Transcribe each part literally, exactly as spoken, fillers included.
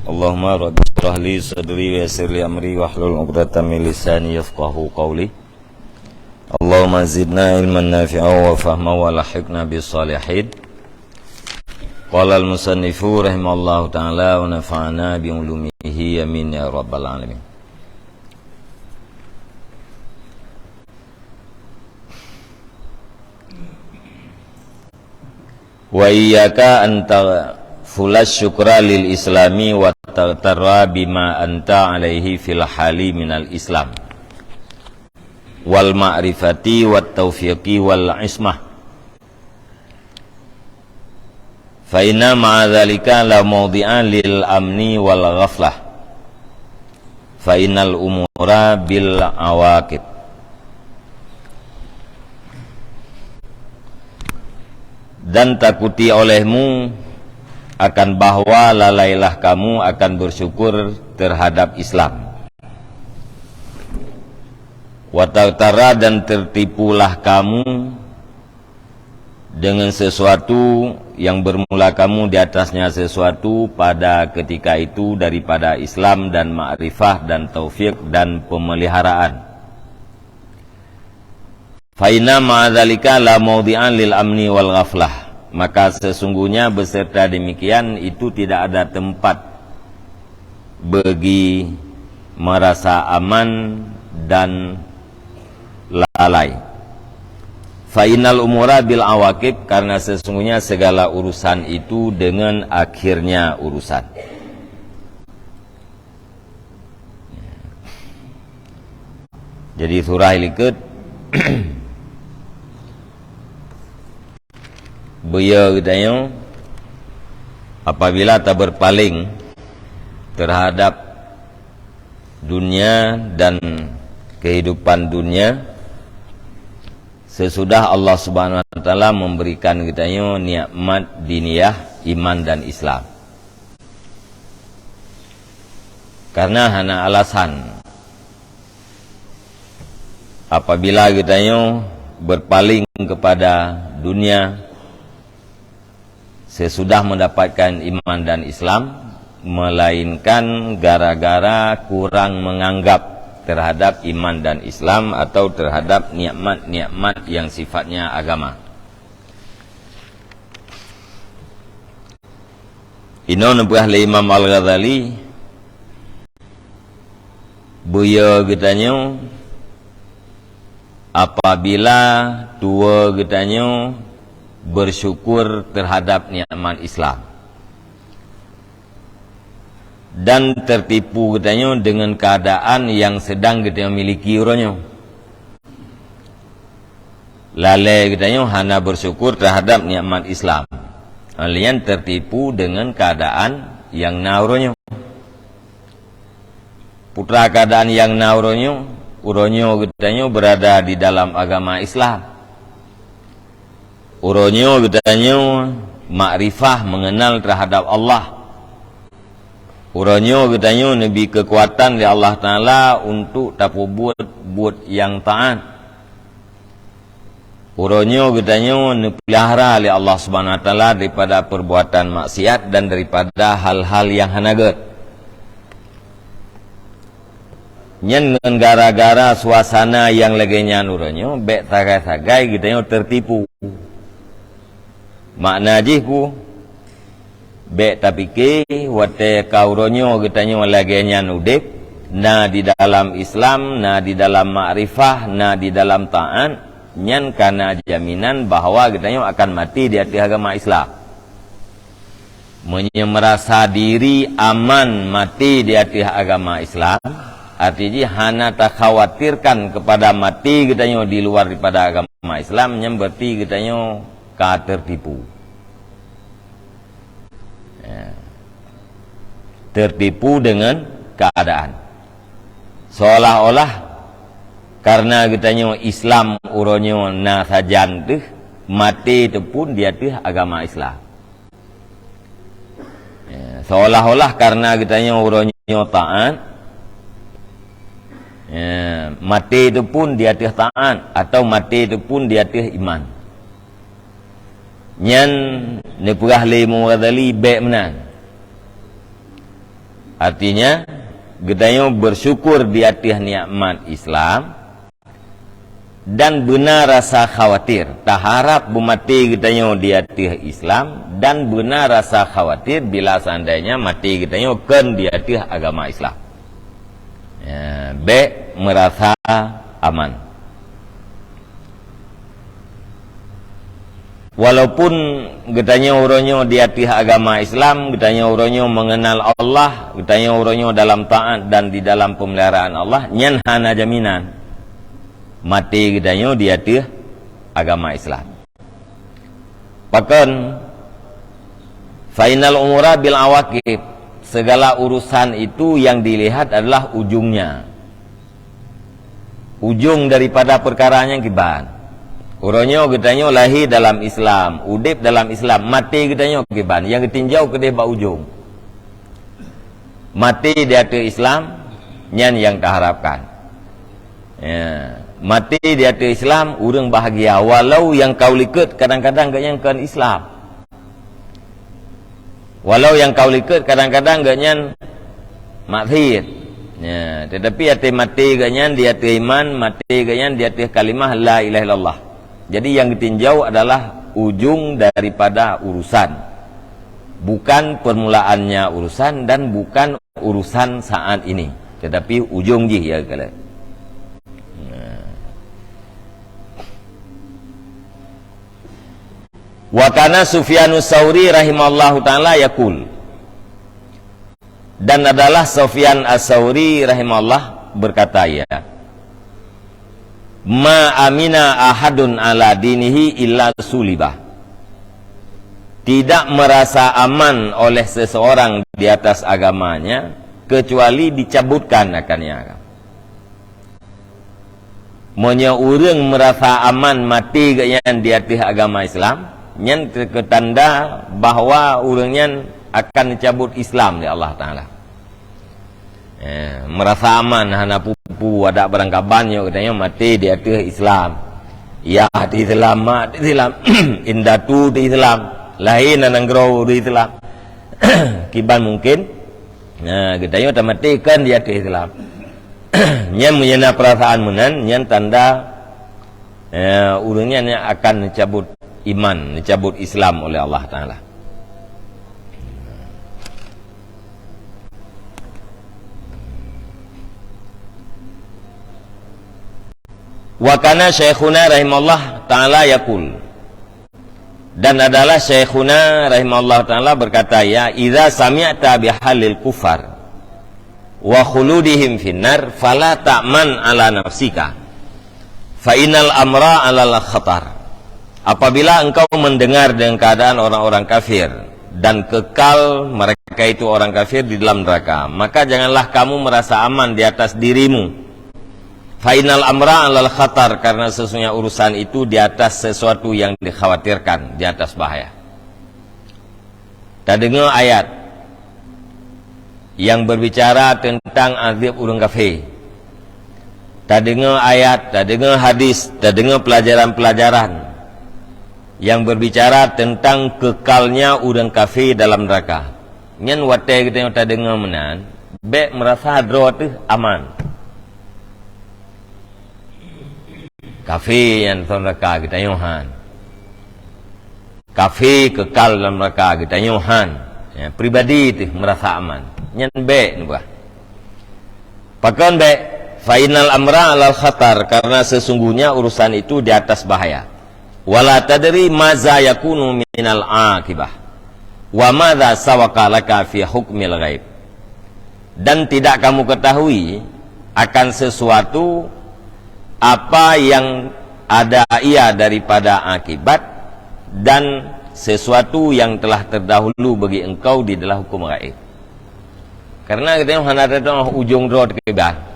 Allahumma rabbi shrah li sadri wa yassir li amri wahlul 'uqdatam min lisani yafqahu qawli. Allahumma zidna ilman nafi'a wa fahma wa lahiqna bis salihin. Qala al-musannifu rahimahullahu ta'ala wa nafa'ana bi ulumihi, amin ya rabbal alamin. Wa iyyaka an taghfula syukra lil islami wa taghtarra bima anta alaihi fil hali minal islam wal ma'rifati wat taufiqi wal ismah. Fa inna ma'a dzalika la maudhi'an lil amni wal ghaflah. Fa innal umura bil awaqib. Dan takuti olehmu akan bahwa lalailah kamu akan bersyukur terhadap Islam. Wa taghtara, dan tertipulah kamu dengan sesuatu yang bermula kamu di atasnya sesuatu pada ketika itu daripada Islam dan makrifah dan taufik dan pemeliharaan. Fa inna ma'a dzalika la maudhi'an lil amni wal ghaflah. Maka sesungguhnya beserta demikian itu tidak ada tempat bagi merasa aman dan lalai. Fa innal umura bil awaqib, karena sesungguhnya segala urusan itu dengan akhirnya urusan. Jadi surah likot, beu yo geutanyoe apabila taberpaling terhadap dunia dan kehidupan dunia sesudah Allah Subhanahu wa Taala memberikan geutanyoe nikmat diniyah, iman dan Islam. Karena hana alasan apabila geutanyoe berpaling kepada dunia sesudah mendapatkan iman dan Islam, melainkan gara-gara kurang menganggap terhadap iman dan Islam atau terhadap nikmat-nikmat yang sifatnya agama. Inoe neupeugah lé Imam Al-Ghazali, beu yo geutanyoe apabila tuwo geutanyoe bersyukur terhadap nikmat Islam dan tertipu geutanyoe dengan keadaan yang sedang geutanyoe miliki uroe nyoe. Lalée geutanyoe hana bersyukur terhadap nikmat Islam. Lé nyan tertipu dengan keadaan yang na uroe nyoe. Peue keadaan nyang na uroe nyoe? Uroe nyoe geutanyoe berada di dalam agama Islam. Uroe nyoe geutanyoe makrifah, mengenal terhadap Allah. Uroe nyoe geutanyoe neubi keukuatan lé Allah Taala untuk tapeubuet buet nyang taát. Uroe nyoe geutanyoe neupeulihara lé Allah Subhanahu wa Taala daripada perbuatan maksiat dan daripada hal-hal nyang hana gét. Nyan ngon gara-gara suasana nyang lagée nyan uroe nyoe, bék sagai-sagai geutanyoe teutipu. Makna jih peue? Bék tapike, watée ka uroe nyoe geutanyoe lagée nyan udeb, na di dalam Islam, na di dalam makrifah, na di dalam taát, nyan kana jaminan bahwa geutanyoe akan maté di ateueh agama Islam. Meunyoe meurasa diri aman maté di ateueh agama Islam, arti jih hana takhawatirkan kepada maté geutanyoe di luar daripada agama Islam, nyan berarti geutanyoe ka teutipu. Ya. Teutipu dengan keadaan. Seolah-olah karena geutanyoe Islam uroe nyoe na sajan teuh, maté teupun di ateueh agama Islam. Ya, seolah-olah karena geutanyoe uroe nyoe taát, ya, maté teupun di ateueh taát atau maté teupun di ateueh iman. Nyan neupeugah lé Imam Ghazali bék meunan. Artinya, geutanyoe bersyukur di ateueh nikmat Islam dan beuna rasa khawatir, taharap beumaté geutanyoe di ateueh Islam dan beuna rasa khawatir bila seandainya maté geutanyoe kon di ateueh agama Islam. Ya, bék meurasa aman. Walaupun geutanyoe uroe nyoe di ateueh agama Islam, geutanyoe uroe nyoe mengenal Allah, geutanyoe uroe nyoe dalam taat dan di dalam pemeliharaan Allah, nyan hana jaminan maté geutanyoe di ateueh agama Islam. Pakon? Fainal umura bil awakib. Segala urusan itu yang dilihat adalah ujungnya. Ujung daripada perkara nyan kiban. Uroe nyoe geutanyoe lahé dalam Islam, udeb dalam Islam, maté geutanyoe kiban. Nyang geutinjau keudeh bak ujong. Maté di ateueh Islam, nyan nyang taharapkan. Ya, maté di ateueh Islam, ureuëng bahagia. Walau nyang ka u likot kadang-kadang geuhnyan kon Islam. Walau nyang ka u likot kadang-kadang geuhnyan maksiet. Ya, tetapi até maté geuhnyan di ateueh iman, maté geuhnyan di ateueh kalimah la ilaha illallah. Jadi nyang geutinjau adalah ujung daripada urusan. Bukan permulaannya urusan dan bukan urusan saat ini, tetapi ujong jih ya kala. Nah. Wa kana Sufyanus Sauri rahimahullahu taala yaqul. Dan adalah Sufyan As-Sauri rahimahullah berkata, ya, "Ma amina ahadun ala dinihi illa sulibah." Tidak merasa aman oleh seseorang di atas agamanya kecuali dicabutkan akannya. Meunyoe ureuëng meurasa aman maté geuhnyan di ateueh agama Islam, nyan teukeutanda bahwa ureuëng nyan akan dicabut Islam lé Allah Taala. Eh, meurasa aman, hana peue-peue, adak barangkaban nyoe geutanyoe maté di ateueh Islam. Yah di Islam, mak di Islam, indatu di Islam, lahé na nanggroe di Islam. Kiban mungkin, nah, geutanyoe tamaté kan di ateueh Islam. Nyan meunyoe na peurasaan meunan, nyan tanda, eh, ureuëng nyan akan neucabut iman, neucabut Islam oleh Allah Taala. Wa kana Syaikhuna rahimahullah taala yaqul, dan adalah Syaikhuna rahimahullah taala berkata, ya, "Idza sami'ta bihalil kufar wa khuludihim finnar, fala ta'man ala nafsika, fa innal amra alal khatar." Apabila engkau mendengar dengan keadaan orang-orang kafir dan kekal mereka itu orang kafir di dalam neraka, maka janganlah kamu merasa aman di atas dirimu. Fa innal amra alal khatar, karena sesungguhnya urusan itu di atas sesuatu yang dikhawatirkan, di atas bahaya. Tadeungoe ayat yang berbicara tentang azab ureuëng kafé. Tadeungoe ayat, tadeungoe hadis, tadeungoe pelajaran-pelajaran yang berbicara tentang kekalnya ureuëng kafé dalam neraka. Nyan watée geutanyoe tadeungoe meunan, bék meurasa droe teuh aman. Kafé nyang di neraka geutanyoe han. Kafé keukal lam neuraka geutanyoe han. Ya, pribadi teuh meurasa aman. Nyan bék neupeugah. Pakon bék? Fa innal amra alal khatar, karena sesungguhnya urusan itu di atas bahaya. Wala tadri maza yakunu minal aqibah. Wa maza sawaqa laka fi hukmil ghaib. Dan tidak kamu ketahui akan sesuatu apa yang ada ia daripada akibat dan sesuatu yang telah terdahulu bagi engkau di dalam hukum gaib. Karena kita hana tahu ujung droe teukiban.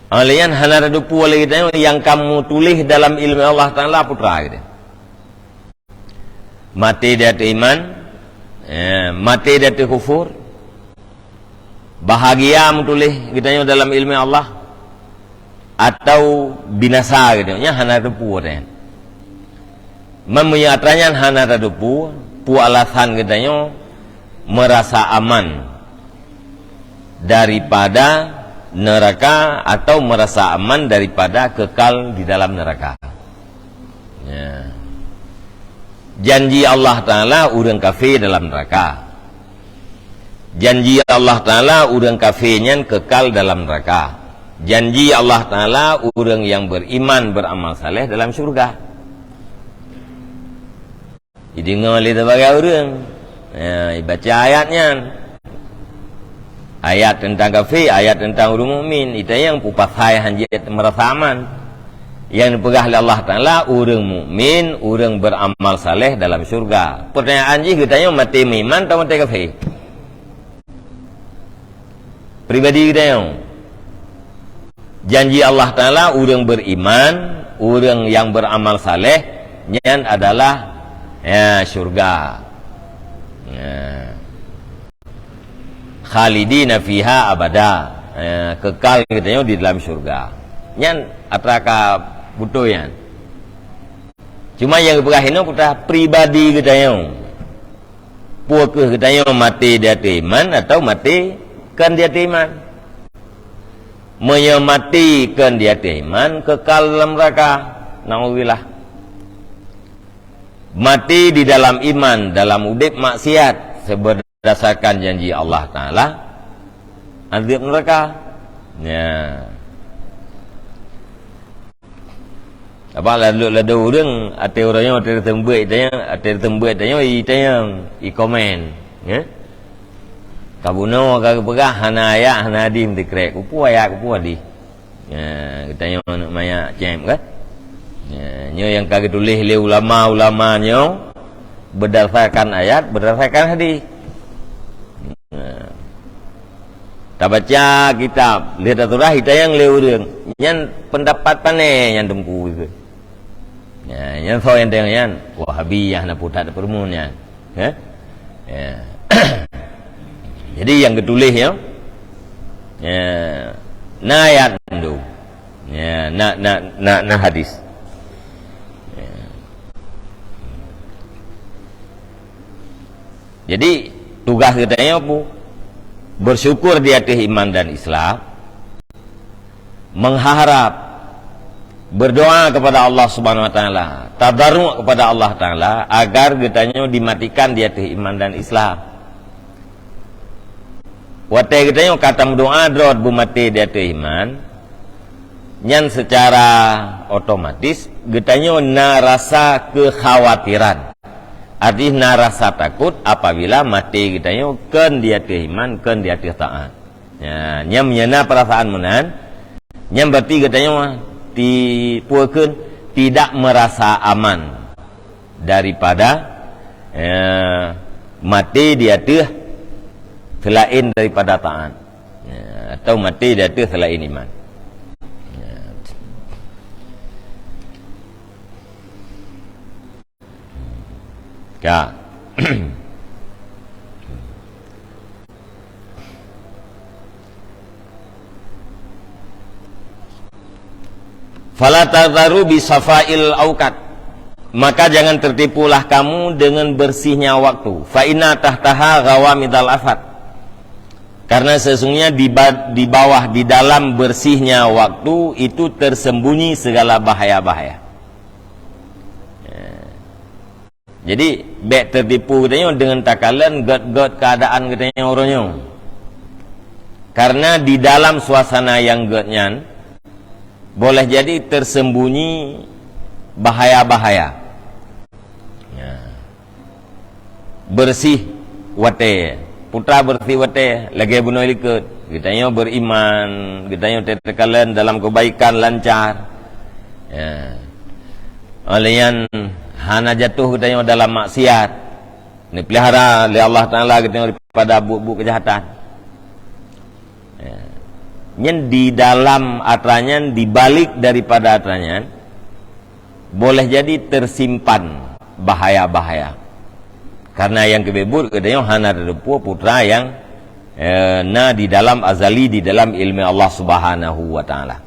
Alian hana teupeue lé kita yang kamu tulis dalam ilmu Allah Taala putra kita. Maté di ateueh iman, eh, maté di ateueh kufur, bahagia meutuléh geutanyoe dalam ileumèe Allah, atawa binasa geutanyoe, nyan hana teupeue nyan. Man meunyoe atra nyan hana tateupeue, peue alasan geutanyoe, merasa aman daripada neraka atau merasa aman daripada kekal di dalam neraka. Ya. Janji Allah Taala ureuëng kafé dalam neraka. Janji Allah Taala ureuëng kafé nyan kekal dalam neraka. Janji Allah Taala ureuëng yang beriman beramal saleh dalam syurga. Dideungoe lé sibagai ureuëng. Ya, ibaca ayat nyan. Ayat teuntang kafé, ayat teuntang ureuëng mukmin. Itanyong peue pasai hanjeuet meurasa aman. Nyang neupeugah lé Allah Taala, ureuëng mukmin, ureuëng beramal saleh dalam syurga. Pertanyaan jih, geutanyoe maté meuiman atau maté kafé? Pribadi geutanyoe. Janji Allah Taala, ureuëng beriman, ureuëng yang beramal saleh, nyan adalah, ya, syurga. Ya. Khalidina fiha abada. Ya, kekal geutanyoe di dalam syurga. Nyan atra ka beutôi nyan. Cuma nyang geupeugah inoe putra pribadi geutanyoe. Peue kheueh geutanyoe maté di ateueh iman atau maté kon di ateueh iman? Meunyoe maté kon di ateueh iman, kekal dalam neraka. Naudzubillah. Maté di dalam iman, dalam udeb maksiat, berdasarkan janji Allah Taala, azab neraka. Ya. Apa lalu lado ureuëng ateueh ureuëng nyoe, ateueh teumbuet tanya, ateueh teumbuet tanya, i tanya, i komen, ya. Ka bunoe ka geupeugah hana ayat, hana hadis meusikrek. Kupu ayat, kupu hadis. Ya, geutanyoe aneuk manyak cem kan? Ya, nyoe nyang ka geutuléh lé ulama-ulama nyoe berdasarkan ayat, berdasarkan hadis. Ya. Tabaca kitab, lheueh tasurah itanyong lé ureuëng. Nyan pendapat pane nyan teungku itu. Ya, nyan soe nyang tanyong nyan? Wahabi nyang na putat peureumun nyan. Ya? Ya. Jadi nyang geutuléh nyoe, ya, na ayat mandum. Ya, na, na, na, na hadis. Ya. Jadi, tugas geutanyoe pu, bersyukur di ateueh iman dan Islam, mengharap, berdoa kepada Allah Subhanahu Wa Taala, tadarruk kepada Allah Taala agar geutanyoe dimatikan di ateueh iman dan Islam. Watée geutanyoe ka tameudoa droe beumaté di ateueh iman, nyan secara otomatis geutanyoe na rasa kekhawatiran. Artinya na rasa takot apabila maté geutanyoe kon di ateueh iman, kon di ateueh taat. Ya, nyan meunyoe na perasaan meunan, nyan berarti geutanyoe ti-, peue kheun tidak merasa aman daripada, eh, maté di ateueh selain daripada taat, ya, atau maté di ateueh selain iman. Ya. Ka. Fala taghtaru bi safail auqat. Maka jangan tertipulah kamu dengan bersihnya waktu. Fa inna tahtaha ghawamidal afat. Karena sesungguhnya di ba-, di bawah, di dalam bersihnya waktu itu tersembunyi segala bahaya-bahaya. Ya. Jadi, bék tertipu geutanyoe deungon takalon gét-gét keuadaan geutanyoe uroe nyoe. Karena di dalam suasana nyang gét nyan, boleh jadi tersembunyi bahaya-bahaya. Ya. Bersih watée. Putra bersih watée, lagée bunoe likot. Geutanyoe beriman, geutanyoe teukalon dalam kebaikan lancar. Ya. Óh lheueh nyan hana jatuh geutanyoe dalam maksiat. Neupeulihara lé Allah Taala geutanyoe daripada buet-buet keujahatan. Ya. Nyan di dalam atra nyan, di balik daripada atra nyan, boleh jadi tersimpan bahaya-bahaya. Karena nyang keubeubut geutanyoe hana teuteupue putra nyang, eh, na di dalam azali, di dalam ilmu Allah Subhanahu wa Taala.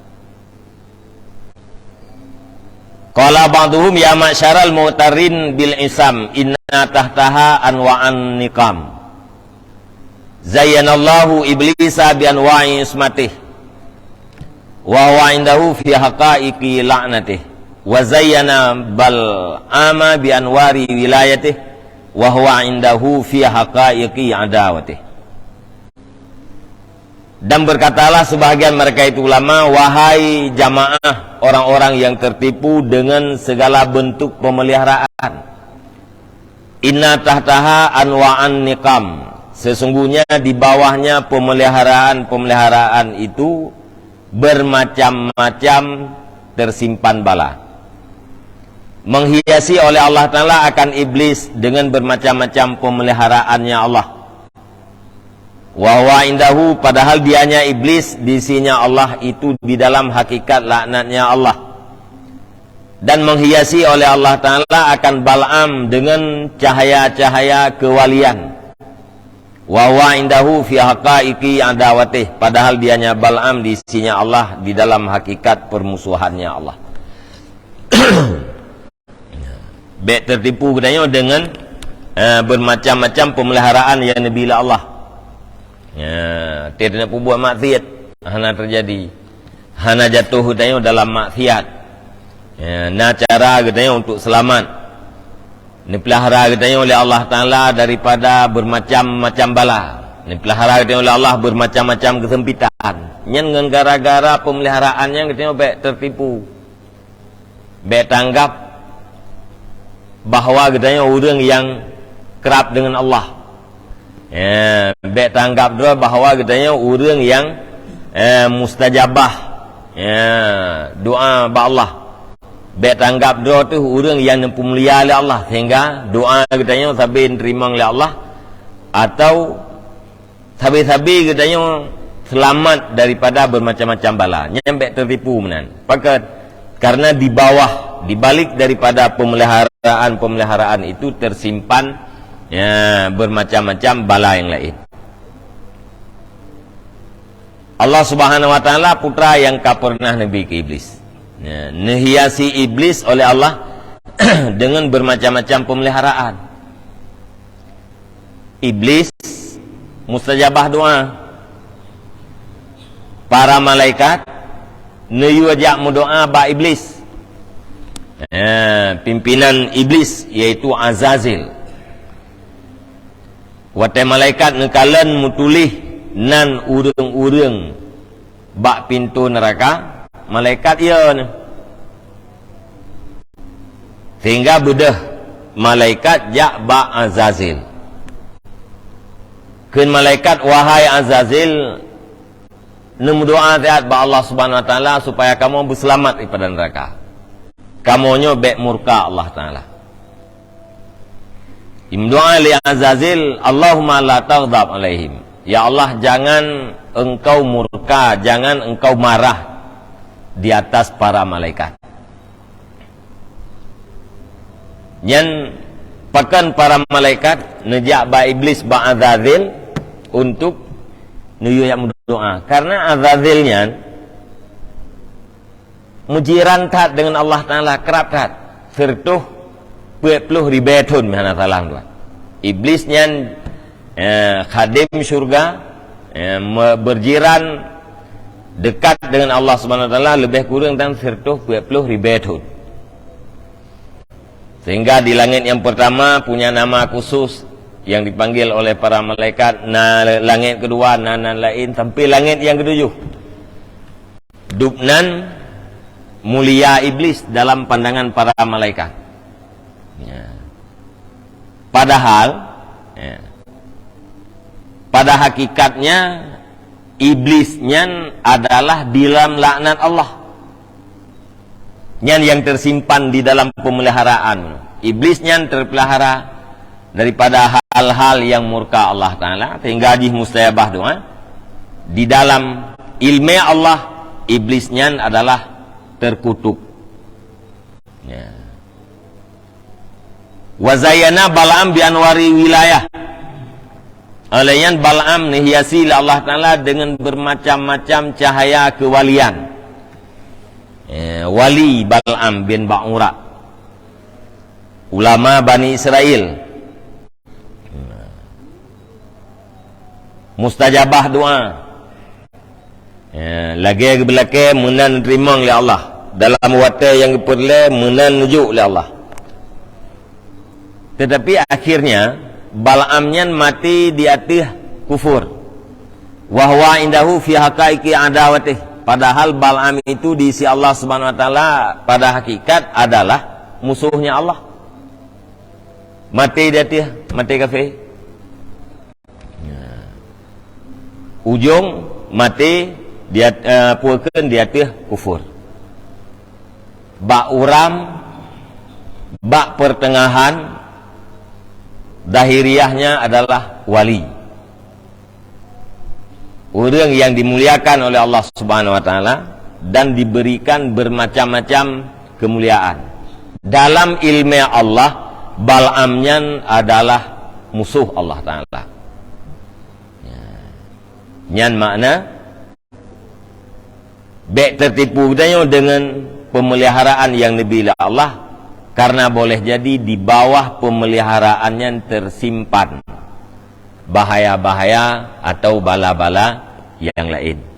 Qala ba'duhum, "Ya ma'syaral mughtarrin bil isam, inna tahtaha anwa'an niqam." Zayyanallahu iblisa bi anwa'i ismatih, wa huwa indahu fi haqaiqi la'natih. Wa zayyana Bal'ama bi anwari wilayatih, wa huwa indahu fi haqaiqi adawatih. Dan berkatalah sebahagian mereka itu ulama, "Wahai jamaah orang-orang yang tertipu dengan segala bentuk pemeliharaan, inna tahtaha anwa'an niqam, sesungguhnya di bawahnya pemeliharaan-pemeliharaan itu bermacam-macam tersimpan bala, menghiasi oleh Allah Ta'ala akan iblis dengan bermacam-macam pemeliharaannya Allah. Wa huwa indahu, padahal dianya iblis di sisinya Allah itu di dalam hakikat laknatnya Allah, dan menghiasi oleh Allah Ta'ala akan Bal'am dengan cahaya-cahaya kewalian. Wa huwa indahu fi haqaiqi adawatih, padahal dianya Bal'am di sisinya Allah di dalam hakikat permusuhannya Allah." Bèk tertipu geutanyoe dengan, eh, bermacam-macam pemeliharaan nyang neubi lé Allah. Ya, tiep-tiep peubuet maksiat hana terjadi. Hana jatuh geutanyoe dalam maksiat. Ya, na cara geutanyoe untuk selamat. Neupeulihara geutanyoe lé Allah Ta'ala daripada bermacam-macam bala. Neupeulihara geutanyoe lé Allah bermacam-macam kesempitan. Nyan ngon gara-gara pemeliharaan nyan geutanyoe bèk tertipu. Bèk tanggap bahwa geutanyoe ureuëng nyang krab deungon Allah. Ya, bèk tanggap droe bahwa geutanyoe ureuëng nyang, eh, mustajabah, ya, doa bak Allah. Bèk tanggap droe teuh ureuëng nyang neupeumulia lé Allah, sehingga doa geutanyoe sabe neuteurimong lé Allah, atau sabe-sabe geutanyoe seulamat daripada bermacam-macam bala. Nyan bèk teutipu meunan. Pakon? Karena di bawah, di balik daripada pemeliharaan-pemeliharaan itu tersimpan, ya, bermacam-macam bala nyang laén. Allah Subhanahu wa Taala putra nyang ka pernah neubi keu Iblis. Ya, neuhiasi Iblis oleh Allah dengan bermacam-macam pemeliharaan. Iblis mustajabah doa. Para malaikat neuyue jak meudoa bak Iblis. Eh, pimpinan Iblis, yaitu Azazil. Watée malaikat neukalon meutuléh nan ureuëng-ureuëng bak pintoe neuraka, malaikat yue nyan. Sehingga beudôh malaikat jak bak Azazil. Kheun malaikat, "Wahai Azazil, neumeudoa siat bak Allah Subhanahu wa Taala supaya kamoe beuseulamat daripada neuraka. Kamoe nyoe bék murka Allah Taala." Imeudoa lé Azazil, "Allahumma la taghdab alaihim." Ya Allah, jangan Engkau murka, jangan Engkau marah di atas para malaikat. Nyan pakon para malaikat neujak bak Iblis, bak Azazil untuk neuyue jak meudoa. Karena Azazil nyan meujiran that deungon Allah Taala, krab that, sireutôh peuet ploh ribée thon, meuhana salah tuan. Iblis nyan, eh, khadem syurga, eh, me-, berjiran dekat dengan Allah Subhanahu wa Taala lebih kurang dan sireutôh peuet ploh ribée thon. Sehingga di langit yang pertama punya nama khusus yang dipanggil oleh para malaikat, na langit kedua, na nan lain, sampai langit yang ketujuh. Dubnan mulia Iblis dalam pandangan para malaikat. Ya. Padahal, ya, pada hakikatnya Iblis nyan adalah di dalam laknat Allah. Nyan yang tersimpan di dalam pemeliharaan. Iblis nyan terpelihara daripada hal-hal yang murka Allah Taala, sehingga jih mustajabah doa. Di dalam ilmu Allah, Iblis nyan adalah terkutuk. Ya. Wa zayyana Bal'am bi anwari wilayah. Oleh nyan Bal'am neuhiasi lé Allah Taala dengan bermacam-macam cahaya kewalian. Eh, wali Bal'am bin Ba'ura. Ulama Bani Israel. Nah. Mustajabah doa. Ya, lagée geubeulakée meunan teurimong lé Allah. Dalam watée nyang geupeureulée meunan neujok lé Allah. Tetapi akhirnya Balaam nyan maté di ateueh kufur. Wa huwa indahu fi haqaiqi adawatih. Padahal Balaam itu di sisi Allah Subhanahu wa Taala pada hakikat adalah musuhnya Allah. Maté di ateueh, maté kafé. Ya. Ujong maté di at-, eh, peue kheun di ateueh kufur. Bak uram, bak pertengahan, zahiriahnya adalah wali. Ureuëng yang dimuliakan oleh Allah Subhanahu wa Taala dan diberikan bermacam-macam kemuliaan. Dalam ilmu Allah, Balaam nyan adalah musuh Allah Taala. Ya. Nyan makna, bék tertipu geutanyoe dengan pemeliharaan yang neubi lé Allah, karena boleh jadi di bawah pemeliharaan nyan tersimpan bahaya-bahaya atau bala-bala yang lain.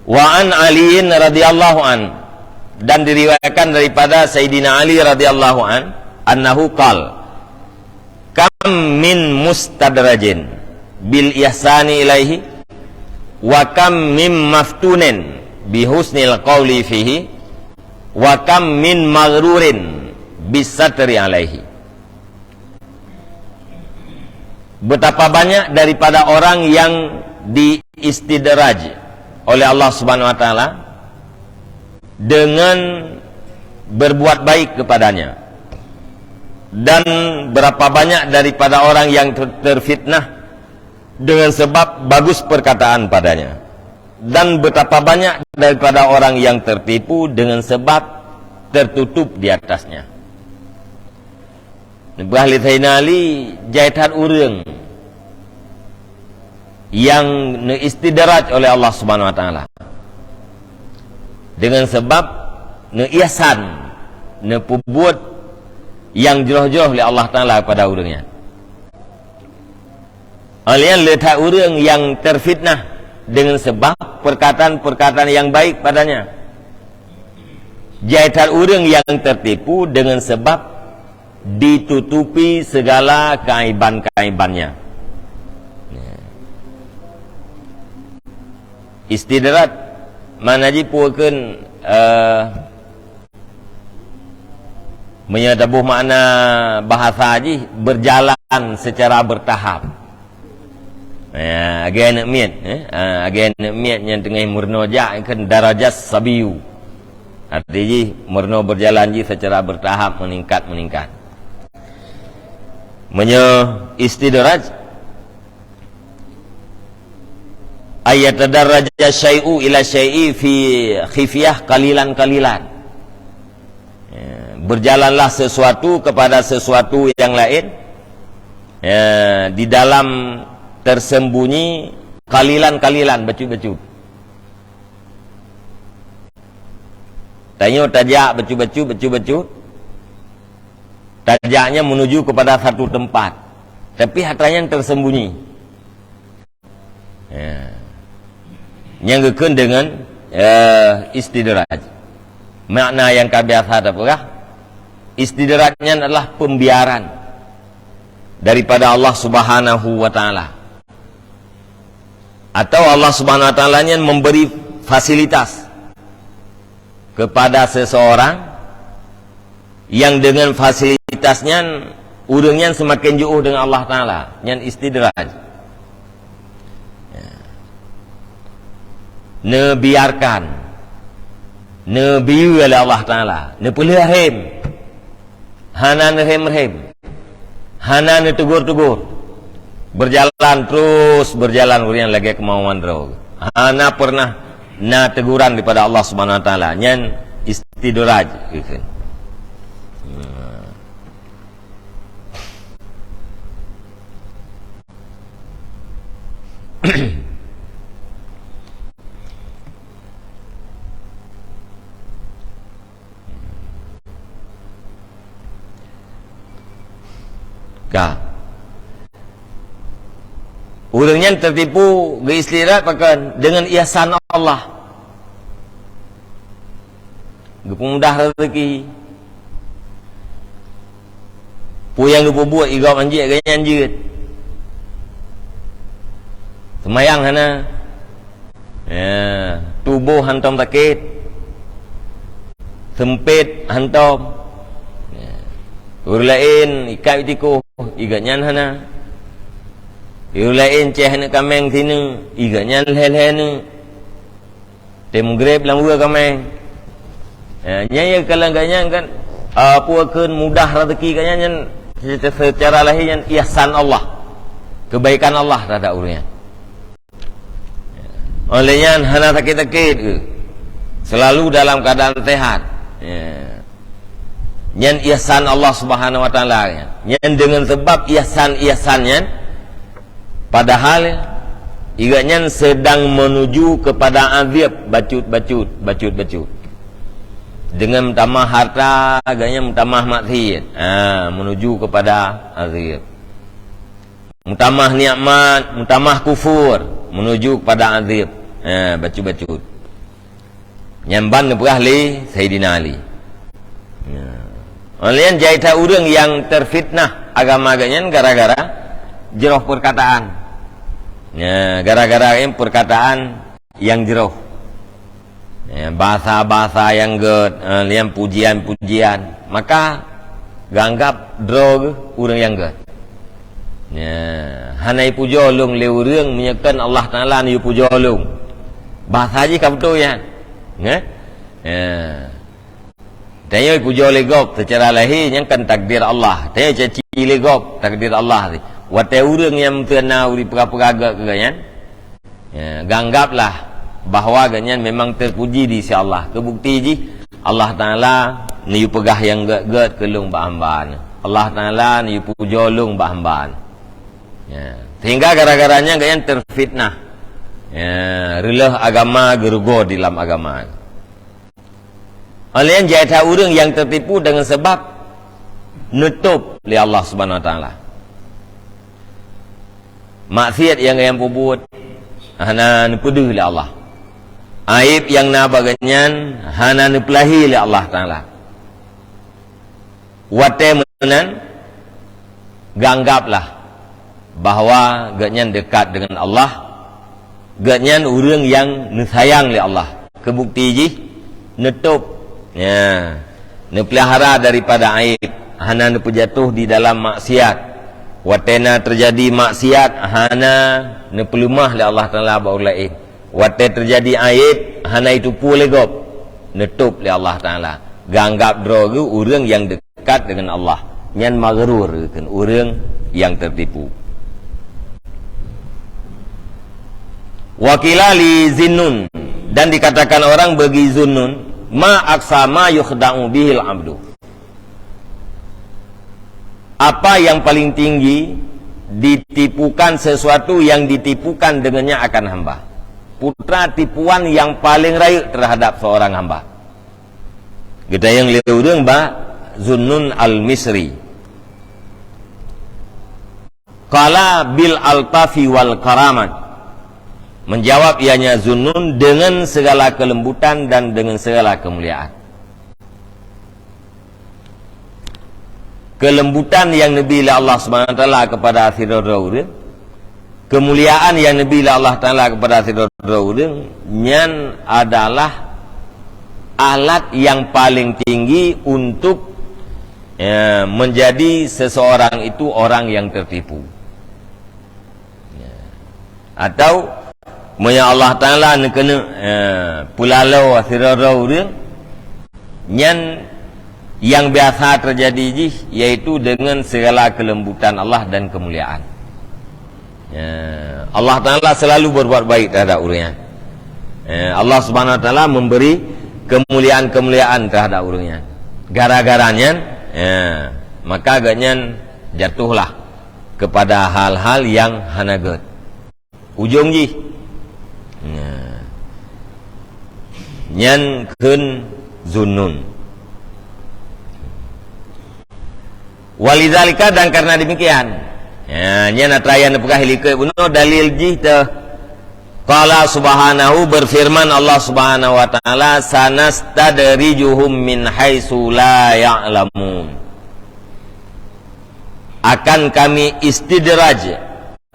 Wa an Aliin radhiyallahu an, dan diriwayatkan daripada Sayyidina Ali radhiyallahu an, annahu qal, "Kam min mustadrajin bil ihsani ilaihi, wa kam min maftunin bi husnil qauli fihi, wa kam min maghrurin bis satri alaihi." Betapa banyak daripada orang yang diistidraj oleh Allah Subhanahu wa Taala dengan berbuat baik kepadanya, dan berapa banyak daripada orang yang ter-, terfitnah dengan sebab bagus perkataan padanya, dan betapa banyak daripada orang yang tertipu dengan sebab tertutup di atasnya. Neupeugah lé Saidina Ali, jai that ureuëng nyang neuistidraj oleh Allah Subhanahu wa Taala dengan sebab neuihsan, neupeubuet nyang jroh-jroh lé Allah Taala kepada ureuëng nyan. Alèh nyan le that ureuëng nyang terfitnah dengan sebab perkataan-perkataan yang baik padanya. Jai that ureuëng nyang tertipu dengan sebab ditutupi segala keaiban-keaibannya. Istidraj, makna jih peue kheun, eh, meunyoe taboh makna bahasa jih, berjalan secara bertahap. Ya, agée aneuk miet, eh? Ah, agée aneuk miet nyang teungoh meurunoe jak kheun darajat sabiyu. Arti jih, meurunoe berjalan jih secara bertahap, meningkat-meningkat. Meunyoe istidraj, ay yatadarraja syai'u ila syai'i fi khifyah qalilan-qalilan. Ya, berjalanlah sesuatu kepada sesuatu yang lain, ya, di dalam tersembunyi, qalilan-qalilan, bacut-bacut. Tanyoe tajak bacut-bacut, bacut-bacut. Tajaknya menuju kepada satu tempat. Tapi atra nyan tersembunyi. Ya. Nyang geukheun dengan, eh, istidraj. Makna nyang ka biasa tapeugah, istidraj nyan adalah pembiaran daripada Allah Subhanahu wa Taala. Atau Allah Subhanahu wa Taala nyan memberi fasilitas kepada seseorang yang dengan fasilitas nyan, ureuëng nyan semakin jauh dengan Allah Taala, nyan istidraj. Ya. Neubiarkan, neubiyeu oleh Allah Taala, neupeulheueh rhem, hana neurhem-rhem, hana neutegur-tegur. Berjalan terus, berjalan ureuëng nyan lagée kemauan droe. Hana pernah na teguran daripada Allah Subhanahu wa Taala. Nyan istidraj. Ka. Ureuëng nyan teutipu geuistidraj pakon deungon ihsan Allah. Geupeumudah rezeki. Peue nyang geupeubuet, igob manjek gobnyan jeuet. Seumayang hana. Ya, tuboh hantom sakét. Seumpét hantom. Ya. Ureuëng laén ikat tikoh, gobnyan hana. Ureuëng laén ceh aneuk kaméng sineuk, gobnyan lhée-lhée neuk. Tem greb lam weue kaméng. Ya, nyan ya kalau gobnyan kan, ah, peue kheun mudah rezeki gobnyan nyan secara, secara lahé nyan ihsan Allah. Kebaikan Allah terhadap ureuëng nyan. Oleh nyan hana sakét-sakét ke. Selalu dalam keadaan sehat. Ya. Nyan ihsan Allah Subhanahu wa Taala nyan. Nyan deungon sebab ihsan-ihsan nyan, padahal gobnyan sedang menuju kepada azab bacut-bacut, bacut-bacut. Deungon meutamah harta, gobnyan meutamah maksiat. Ha, menuju kepada azab. Meutamah nikmat, meutamah kufur, menuju kepada azab. Ha, bacut-bacut. Nyan ban neupeugah lé Saidina Ali. Ya. Oleh nyan jai that ureuëng nyang terfitnah agama gobnyan gara-gara jroh perkataan. Ya, gara-gara perkataan nyang jroh. Ya, bahasa-bahasa nyang gét, eh, lian pujian-pujian. Maka geuanggap droe geuh ureuëng nyang gét. Ya, hana ipujoe lôn lé ureuëng meunyoe kon Allah Taala nyang ipujoe lôn. Bahasa jih ka beutôi nyan. Nggak? Ya. Tanyoe ipujoe lé gob seucara lahé nyan kan takdir Allah. Tanyoe caci lé gob takdir Allah. Watée ureuëng nyang meuteuna uri peugah-peugah gét keu gobnyan, ya, geuanggaplah bahwa gobnyan memang terpuji di sisi Allah. Keu bukti jih, Allah Taala neuyue peugah nyang gét-gét keu lôn bak hamba Neuh. Allah Taala neuyue pujoe lôn bak hamba Neuh. Ya. Sehingga gara-gara nyan gobnyan terfitnah. Ya, reuloh agama geurugoe di lam agama. Oleh nyan jai that ureuëng nyang teutipu deungon sabab neutôb lé Allah Subhanahu Wa Taala. Maksiat nyang gobnyan peubuet hana neupeudeuh lé Allah. Aéb nyang na bak gobnyan hana neupeulahé lé Allah Taala. Watée meunan, geuanggaplah bahwa gobnyan dekat deungon Allah, gobnyan ureuëng nyang neusayang lé Allah. Keu bukti jih, neutôb, ya, neupeulihara daripada aéb, hana neupeujatoh di dalam maksiat. Watée na teujadi maksiat, hana neupeuleumah lé Allah Taala bak ureuëng laén. Watée teujadi aéb, hana itupeue lé gob, neutôb lé Allah Taala. Geuanggap droe geuh ureuëng nyang dekat deungon Allah. Nyan maghrur, kheun ureuëng nyang teutipu. Wa qila li Zinnun, dan dikatakan orang bagi Zunnun, "Ma aqsa ma yukhda'u bihil abdu." Apa yang paling tinggi ditipukan, sesuatu yang ditipukan dengannya akan hamba? Putra tipuan yang paling rayeuk terhadap seorang hamba. Geutanyong lé ureuëng bak Zunnun Al-Misri. Qala bil altafi wal karamat. Menjawab ianya Zunnun dengan segala kelembutan dan dengan segala kemuliaan. Kelembutan nyang neubi lé Allah Subhanahu Wa Taala kepada sidroe-droe ureuëng, kemuliaan nyang neubi lé Allah Taala kepada sidroe-droe ureuëng, nyan adalah alat yang paling tinggi untuk, ya, menjadi seseorang itu orang yang tertipu. Ya. Atau meunyoe Allah Taala neukeuneuk, eh, peulaloe sidroe-droe ureuëng, nyan nyang biasa teujadi jih, yaitu deungon segala kelembutan Allah dan kemuliaan. Ya, Allah Taala selalu berbuat baik terhadap ureuëng nyan. Ya, Allah Subhanahu Wa Taala memberi kemuliaan-kemuliaan terhadap ureuëng nyan. Gara-gara nyan, ya, maka gobnyan jatuhlah kepada hal-hal yang hana gét. Ujong jih. Nah. Nyan kheun Zunnun. Walidzalika, dan karena demikian. Ya, nyan atra nyang neupeugah likot bunoe dalil jih teuh. Qala subhanahu, berfirman Allah Subhanahu wa Ta'ala, "Sanastadrijuhum min haitsu la ya'lamun." Akan kami istidraj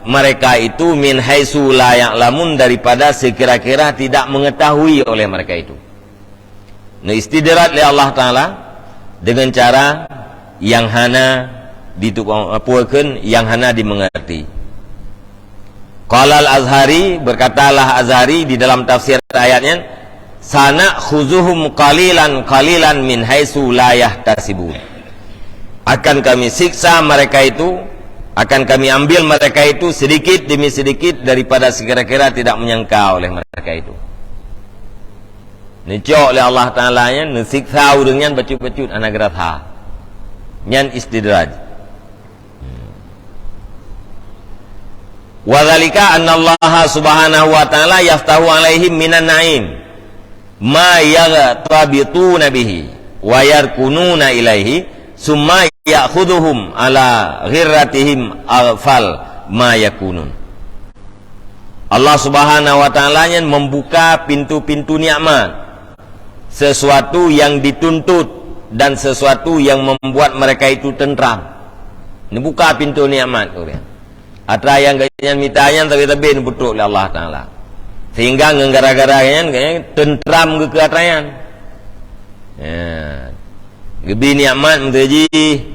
mereka itu min haitsu la ya'lamun, daripada sekira-kira tidak mengetahui oleh mereka itu. Neuistidraj lé Allah Ta'ala dengan cara yang hana ditukang, apa kheun, yang hana dimengerti. Qala Al-Azhari, berkatalah Azhari di dalam tafsir ayat nyan, "Sana'khuzuhum qalilan qalilan min haitsu la yahtasibun." Akan kami siksa mereka itu, akan kami ambil mereka itu sedikit demi sedikit daripada sekira-kira tidak menyangka oleh mereka itu. Neucok lé Allah Ta'ala nyan, neusiksa ureuëng nyan bacut-bacut hana geurasa. Nyan istidraj. Wa dzalika annallaha subhanahu wa ta'ala yaftahu alaihim minan na'im ma yaghtabituna bihi wa yarkununa ilaihi, summa ya'khudhuhum ala ghirratihim aghfal ma yakunun. Allah Subhanahu wa Ta'ala nyan membuka pintu-pintu nikmat, sesuatu yang dituntut dan sesuatu yang membuat mereka itu tentram. Neubuka pintu nikmat, kata. Atra nyang gobnyan mita nyan, tapi-tapi neubutrok lé Allah Ta'ala. Sehingga ngon gara-gara nyan, gobnyan tentram geuh keu atra nyan. Ya. Geubi nikmat meuteujih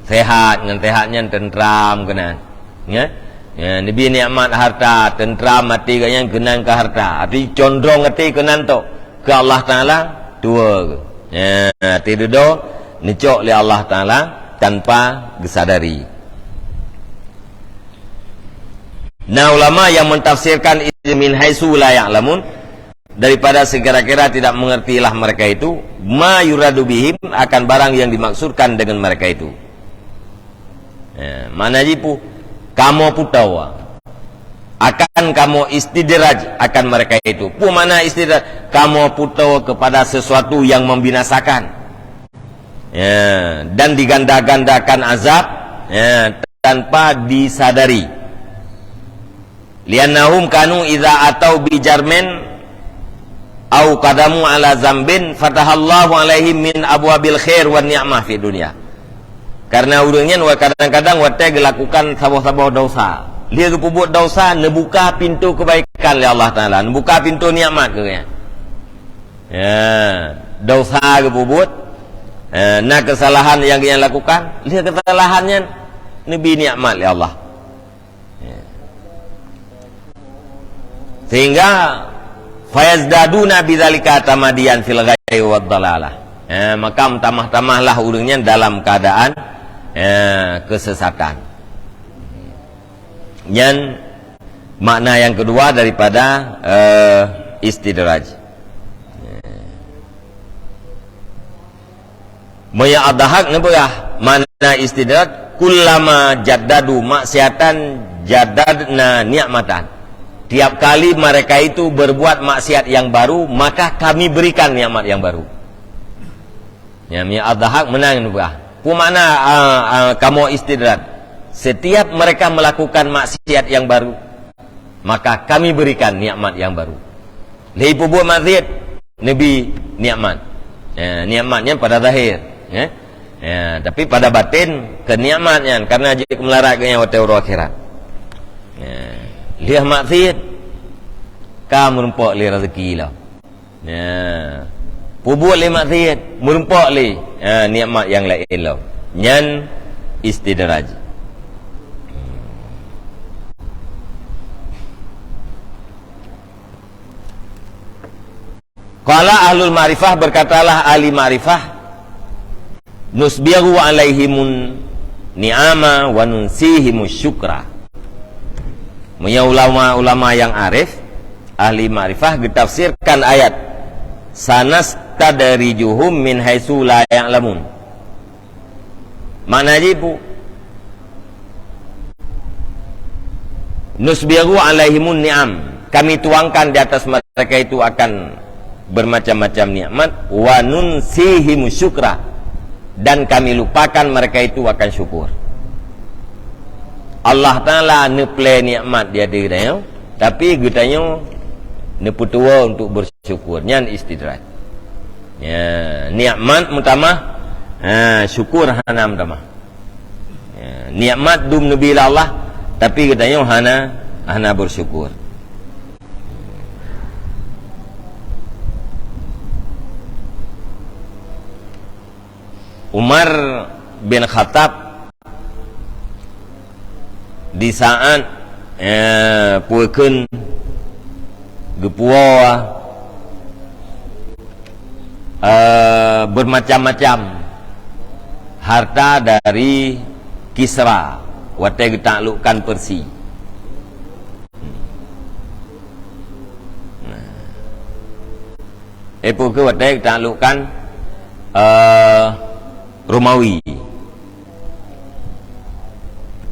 sehat, ngon sehat nyan tentram keunan. Ya. Ya, neubi nikmat harta, tentram até gobnyan keunan keu harta. Até condrong até keunan tok, keu Allah Ta'ala, tuwoe geuh. Ya, até dudoe neucok lé Allah Ta'ala tanpa geusadari. Nah, ulama yang mentafsirkan min haitsu la ya'lamun, daripada sekira-kira tidak mengertilah mereka itu, ma yuradu bihim, akan barang yang dimaksudkan dengan mereka itu. Ya, makna jih peue? Kamoe putôh. Akan kamoe istidraj akan mereka itu. Peue makna istidraj? Kamoe putôh kepada sesuatu yang membinasakan. Ya, dan diganda-gandakan azab, ya, tanpa disadari. Li'annahum kanu idza atau bi jarmin au qadamu ala zambin fatahallahu alaihim min abwabil khair wan ni'mah fid dunya. Karena ureuëng nyan wa kadang-kadang watée geulakukan saboh-saboh dosa, lheueh geupeubuet dosa, neubuka pintoe keubaikan lé Allah Ta'ala, neubuka pintoe nikmat keu gobnyan. Ya, dosa geupeubuet, eh, na keusalahan nyang gobnyan lakukan, lheueh keusalahan nyan neubi nikmat lé Allah. Ya. Sehingga fayazdaduna bidzalika tamadiyan fil ghayyi wad dhalalah. Ya, maka meutamah-tamahlah ureuëng nyan dalam keadaan, ya, kesesatan. Nyan makna yang kedua daripada, eh, istidraj. Meunyoe Ad-Dhahhak neupeugah makna istidraj, "Kullama jaddadu maksiatan jaddadna nikmatan." Tiap kali mereka itu berbuat maksiat yang baru, maka Kami berikan nikmat yang baru. Ya, meunyoe Ad-Dhahhak meunan neupeugah. Peue makna, ah, ah, kamoe istidraj? Setiap mereka melakukan maksiat yang baru, maka Kami berikan nikmat yang baru. Lheueh peubuet maksiat, neubi nikmat. Ya, nikmat nyan pada zahir, ya. Ya, tapi pada batin, keu nikmat nyan, karena jeuet meularat geuh nyan watée uroe akhirat. Ya, lheueh maksiat, ka meurumpok lé rezeki lom. Ya. Peubuet lé maksiat, meurumpok lé, ha, nikmat nyang laén lom. Nyan istidraj. Qala ahlul ma'rifah, berkatalah ahli ma'rifah, "Nusbighu alaihimun ni'ama wa nunsihimus syukra." Meunyoe ulama-ulama nyang arif, ahli makrifah, geutafsirkan ayat, "Sanastadrijuhum min haitsu la ya'lamun." Makna jih peue? "Nusbighu alaihimun ni'am." Kami tuangkan di atas mereka itu akan bermacam-macam nikmat, "wa nunsihimus syukra." Dan kami lupakan mereka itu akan syukur. Allah Ta'ala neuplé nikmat di ateueh geutanyoe, tapi geutanyoe neupeutuwo untuk bersyukur. Nyan istidraj. Ya, nikmat meutamah, ha, syukur hana meutamah. Ya, nikmat dum neubi lé Allah, tapi geutanyoe hana, hana bersyukur. Umar bin Khattab di saat, eh, peue kheun geupuwoe, eh, bermacam-macam harta dari Kisra watée geutaklukkan Persia. Nah. Eh, peue kheun watée geutaklukkan, eh, Romawi.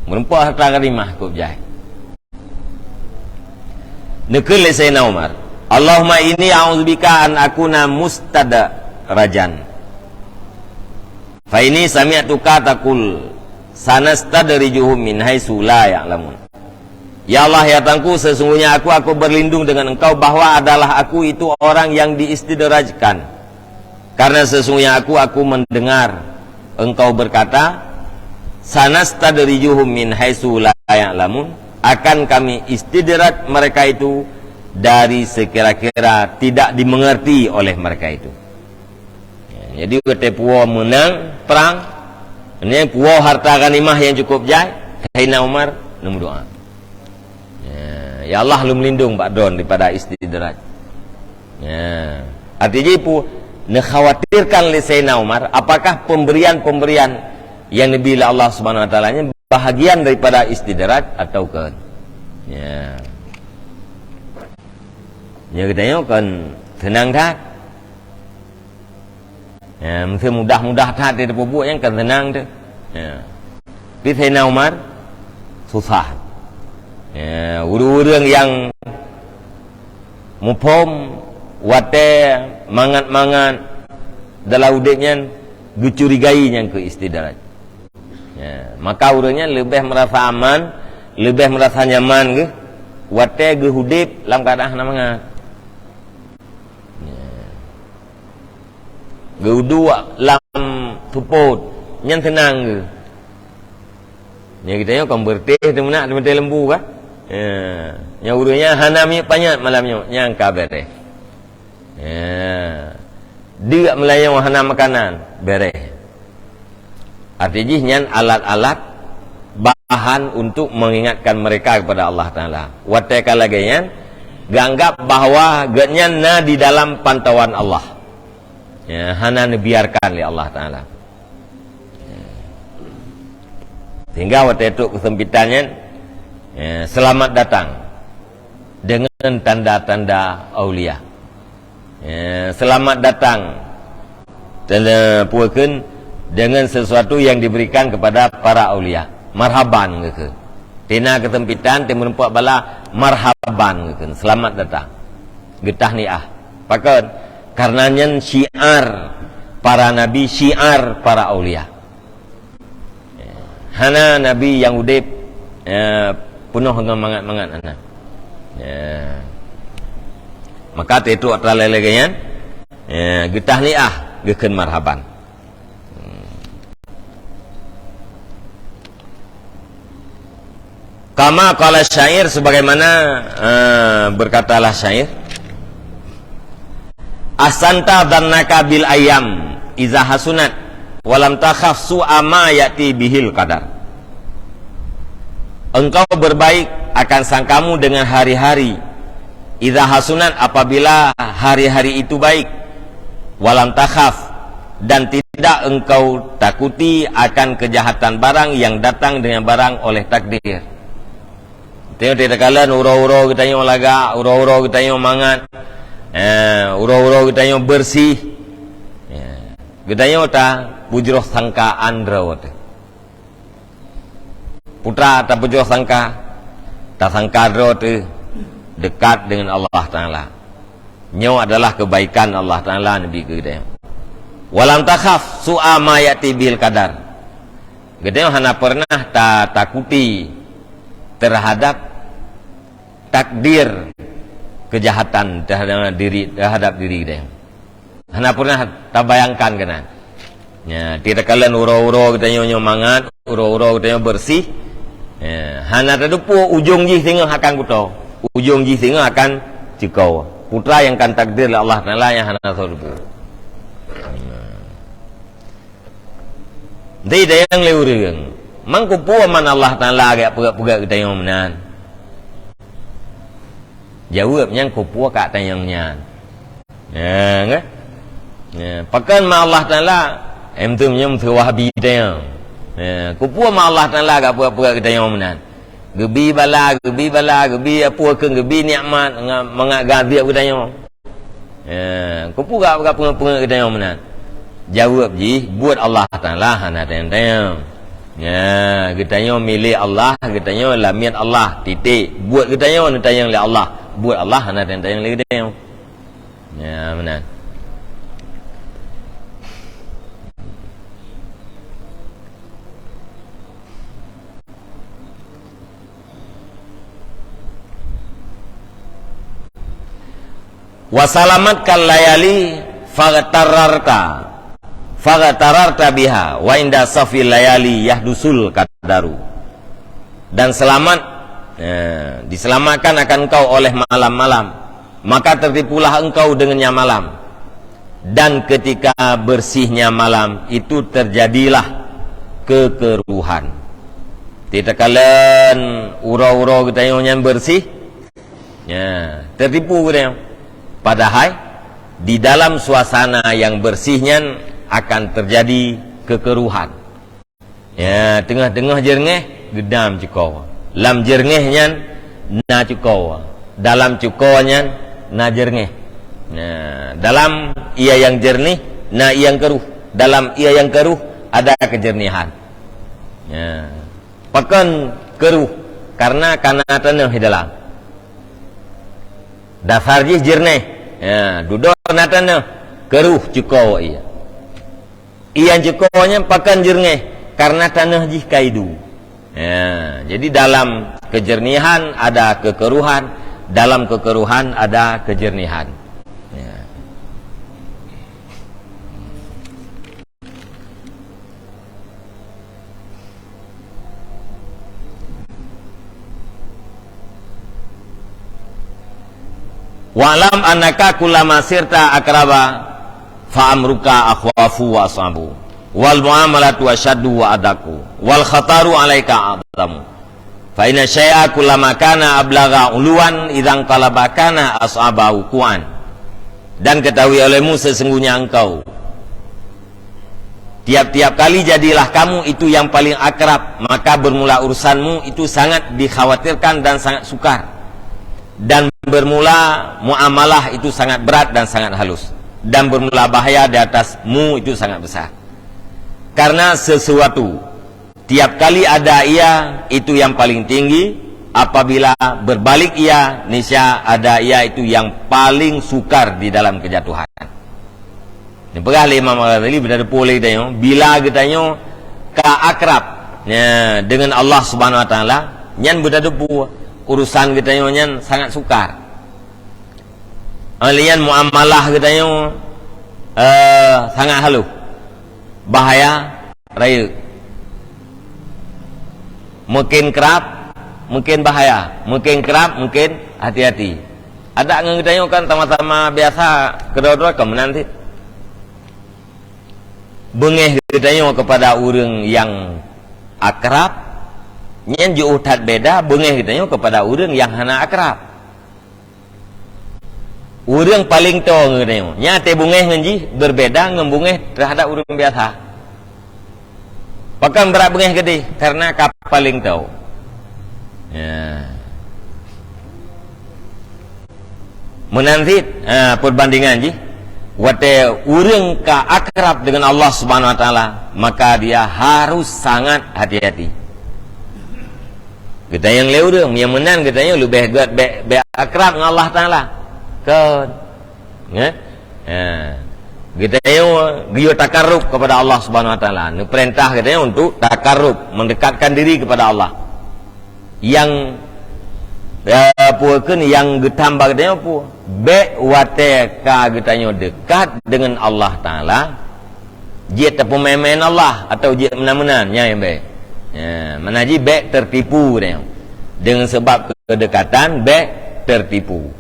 Meureumpok harta ghanimah kôb jai. Neukheun lé Saidina Umar, "Allahumma inni a'udzubika an akuna mustadrajan. Fa inni sami'tuka taqul, sanastadrijuhum min haitsu la ya'lamun." Ya Allah, ya Tuhanku, sesungguhnya aku, aku berlindung dengan Engkau bahwa adalah aku itu orang yang diistidrajkan. Karena sesungguhnya aku, aku mendengar Engkau berkata, "Sanastadrijuhum min haitsu la ya'lamun." Akan kami istidraj mereka itu dari sekira-kira tidak dimengerti oleh mereka itu. Ya, jadi watée puwoe meunang perang, nyan puwoe harta ghanimah nyang cukup jai, Saidina Umar neumeudoá. Ya, ya Allah, lôn meulindong bak droe daripada istidraj. Ya. Arti jih peue, neukhawatirkan lé Saidina Umar, apakah pemberian-pemberian nyang neubi lé Allah Subhanahu Wa Taala nyan bahagian daripada istidraj ataukah? Ya. Nyoe geutanyoe kon seunang that. Ya, meusé mudah-mudah that teupeubuk nyang ka seunang teuh. Ya. Tapi Saidina Umar susah. Ya, ureuëng-ureuëng nyang muphom watée mangat-mangat dalam udeb nyan geucurigai nyang keu istidraj. Ya, maka ureuëng nyan leubeh meurasa aman, leubeh meurasa nyaman geuh watée geuh udeb lam keuadaan hana mangat. Ya. Geuduek lam seupôt, nyan seunang geuh. Nyan geutanyoe kon beureutéh teumeunak teumeutée lembu ka. Ya. Nyang ureuëng nyan hana minyeuk panyöt malam nyoe, nyang ka béréh. Ya. Deuk meulayeue hana makanan, béréh. Arti jih nyan alat-alat bahan untuk mengingatkan mereka kepada Allah Taala. Watée ka lagée nyan, geuanggab bahwa geuhnyan na di dalam pantauan Allah. Ya, hana neubiarkan lé Allah Taala. Sehingga watée trok keusempitan nyan, ya, selamat datang dengan tanda-tanda aulia. Ya, selamat datang. Tanda peue kheun, dengan sesuatu yang diberikan kepada para aulia. Marhaban geukheun. Teuh na keusempitan, teuh meureumpok bala, marhaban geukheun. Selamat datang. Geutahniah. Pakon? Karena nyan syiar para nabi, syiar para aulia. Hana nabi nyang udeb, eh, peunoh ngon mangat-mangat, hana. Ya. Maka teutrok atra lagée nyan, ya, geutahniah, geukheun marhaban. Hmm. Kama qala syair, sebagaimana, eh, berkatalah syair, "Ahsanta dzannaka bil ayyam iza hasunat, wa lam takhaf su'a ma ya'ti bihil qadar." Engkau berbaik akan sangkamu dengan hari-hari, iza hasunat, apabila hari-hari itu baik, wa lam takhaf, dan tidak engkau takuti akan kejahatan barang yang datang dengan barang oleh takdir. Tengok, teuh takalon uroe-uroe geutanyoe lagak, uroe-uroe geutanyoe mangat, eh, uroe-uroe geutanyoe beureuséh. Ya. Geutanyoe tapeujroh sangka andro teuh. Putra tapeujroh sangka, tasangka droe teuh dekat dengan Allah Taala. Nyoe adalah kebaikan Allah Taala neubi keu geutanyoe. Walam takhaf su'a ma ya'ti bihil qadar. Geutanyoe hana pernah ta-, takuti terhadap takdir kejahatan terhadap diri, terhadap diri geutanyoe. Hana pernah tabayangkan keunan. Ya, takalon uroe-uroe geutanyoe nyoe mangat, uroe-uroe geutanyoe bersih. Ya, hana tateupeue ujong jih singoh akan kuto. Ujong jih singoh akan ceuko. Peue nyang ka takdir lé Allah Taala nyang hana tateupeue. Di dayang lé ureueng, "Man keupeue man Allah Taala geujak peugah-peugah geutanyoe meunan?" Jaweueb nyan, "Keupeue ka tanyong nyan?" Ya, kan? Ya, pakon ma Allah Taala, em, tu nyoe meuteumé Wahabi tanyong. Ya, "Keupeue ma Allah Taala geujak peugah-peugah geutanyoe meunan? Geubi bala, geubi bala, geubi apui keu, geubi nikmat, nga-, mangat geuazeub geutanyoe." Ya, "Keupeue geujak peugah peungeuet-peungeuet geutanyoe meunan?" Jaweueb jih, "Buet Allah Taala hana tanyong-tanyong." Ya, geutanyoe milék Allah, geutanyoe lamiet Allah, titik. Buet geutanyoe neutanyong lé Allah, buet Allah hana tanyong-tanyong lé geutanyoe. Ya, meunan. "Wa salamatkal layali faghtararta, faghtararta biha, wa inda safil layali yahdusul qadaru." Dan selamat, eh, diselamatkan akan engkau oleh malam-malam, maka tertipulah engkau dengannya malam. Dan ketika bersihnya malam itu terjadilah kekeruhan. Takalon uroe-uroe geutanyoe nyan bersih, ya, tertipu geutanyoe. Padahai di dalam suasana yang bersih nyan akan terjadi kekeruhan. Ya, teungoh-teungoh jeureunéh, geudam ceuko. Lam jeureunéh nyan na ceuko. Dalam ceuko nyan na jeureunéh. Ya, dalam ié nyang jeureunéh na ié nyang keuruh. Dalam ié nyang keuruh ada keujeureunéhan. Ya. Pakon keuruh? Karena ka na tanoh di dalam. Dasar jih jeureunéh. Ya, dudoe na tanoh, keuruh ceuko ié. Ié nyang ceuko nyan pakon jeureunéh, karena tanoh jih ka idu. Ya, jadi dalam kejernihan ada kekeruhan, dalam kekeruhan ada kejernihan. Ya. "Wa'lam annaka kullama sirta aqraba, fa amruka akhwafu wa as'abu, wal mu'amalatu asyaddu wa adaku, wal khataru 'alaika a'zamu. Fa inna syai'a kullama kana ablagha 'uluwan, idzan qalaba kana as'aba wuqu'an." Dan ketahui olehmu sesungguhnya engkau, tiap-tiap kali jadilah kamu itu yang paling akrab, maka bermula urusanmu itu sangat dikhawatirkan dan sangat sukar. Dan bermula muamalah itu sangat berat dan sangat halus. Dan bermula bahaya di atasmu itu sangat besar. Karena sesuatu, tiap kali ada ia, itu yang paling tinggi, apabila berbalik ia, niscaya ada ia itu yang paling sukar di dalam kejatuhan. Neupeugah lé Imam Al-Ghazali, beuteupeue lé geutanyoe, bila geutanyoe ka akrab, ya, dengan Allah Subhanahu Wa Taala, nyan beuteupeue urusan geutanyoe nyan sangat sukar. Óh lheueh nyan muamalah geutanyoe, eh, sangat halôh. Bahaya rayeuk. Mungkin krab, mungkin bahaya. Mungkin krab, mungkin hati-hati. Adak ngon geutanyoe kan sama-sama biasa keudroe-droe ka meunan cit. Beungéh geutanyoe keupada ureuëng nyang akrab, nyan jiôh that beda beungéh geutanyoe keupada ureuëng nyang hana akrab. Ureuëng paleng toe ngon geutanyoe, nyan até beungéh ngon jih beubeda ngon beungéh teuhadap ureuëng biasa. Pakon brat beungéh keudeh? Kareuna ka paleng toe. Ya. Meunan cit, ha, peubandingan jih. Watée ureuëng ka akrab deungon Allah Subhanahu Wa Taala, maka dia harus sangat hati-hati. Geutanyong lé ureuëng, nyang meunan geutanyong leubeh gét bék, bék akrab ngon Allah Taala. Kon. Nyan? Ha. Geutanyoe geuyue takarub kepada Allah Subhanahu Wa Taala. Neupeurintah geutanyoe untuk takarub, mendekatkan diri kepada Allah. Nyang, eh, peue kheun nyang geuthamba geutanyoe peue? Bék watée ka geutanyoe dekat dengan Allah Taala, jeuet tapeumén-mén Allah atau jeuet meunan-meunan, nyan nyang bék. Ya, mana jih bék tertipu geutanyoe. Dengan sebab kedekatan, bék tertipu.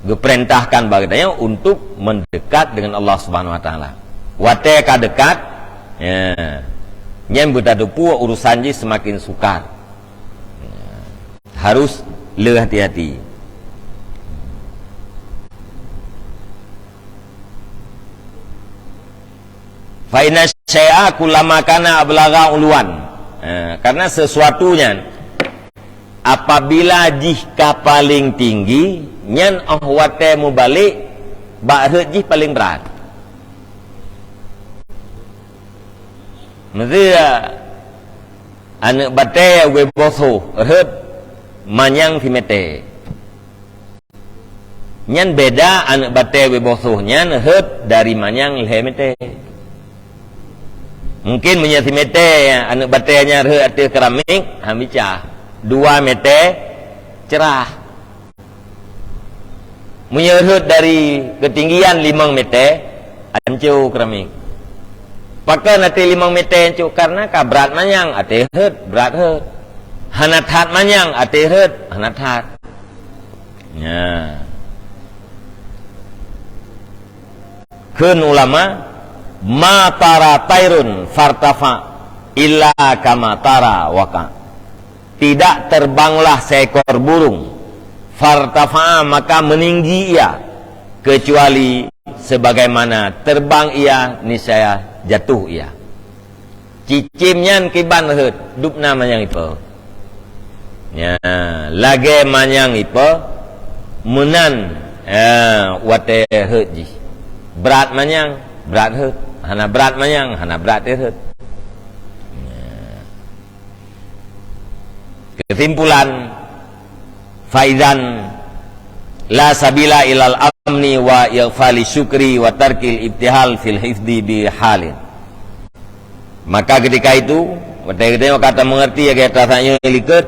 Geupeurintahkan bak geutanyoe untuk mendekat dengan Allah Subhanahu Wa Taala. Watée ka dekat, ya, nyan beutateupeue urusan jih semakin sukar. Ya, harus le hati-hati. Fa inna syai'a kullama kana ablagha uluwan. Eh, karena sesuatu nyan apabila jih ka paléng tinggi, nyan óh watée mubalek bak rhot jih paléng brat. Miseu aneuëk batée ubé bosoh rhot manyang simeté. Nyan beda aneuëk batée ubé bosoh nyan rhot dari manyang lhée meté. Mungkin meunyoe simeté aneuëk batée nyan rhot ateueh keramik, han meucah. Dua meté cerah. Meunyoe rhot dari keutinggian limong meté, anco keramik. Pakon ateueh limong meté anco? Karena ka brat manyang, ateueh rhot, brat rhot. Hana that manyang, ateueh rhot, hana that. Nya. Kheun ulama, "Ma tara tairun fartafa illa kama tara waqa." Tidak terbanglah seekor burung, fartafa, maka meninggi ia, kecuali sebagaimana terbang ia, niscaya jatuh ia. Cicém nyan kiban rhot, dubna manyang ipe. Nya, lagée manyang ipe, meunan, ya, watée rhot jih. Brat manyang, brat rhot. Hana brat manyang, hana brat rhot. Nya. Kesimpulan, faizan la sabila ilal amni wa ighfali syukri wa tarkil ibtihal fil hifdi bi halin. Maka ketika itu, watée geutanyoe ka tamengerti lagée tasanyoe likot,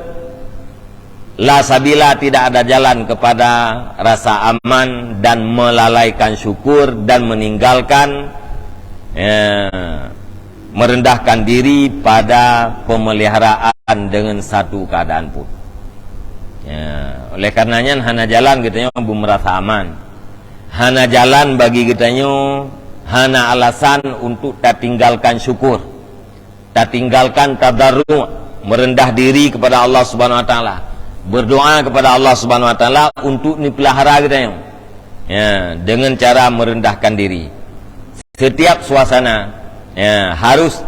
la sabila, tidak ada jalan kepada rasa aman dan melalaikan syukur dan meninggalkan, ya, merendahkan diri pada pemeliharaan dengan satu keadaan pun. Ya, oleh karenanya hana jalan geutanyoe beumeurasa aman. Hana jalan bagi geutanyoe, hana alasan untuk tatinggalkan syukur, tatinggalkan tadarru', merendah diri kepada Allah Subhanahu Wa Taala, berdoa kepada Allah Subhanahu Wa Taala untuk neupeulahara geutanyoe. Ya, dengan cara merendahkan diri. Setiap suasana, ya, harus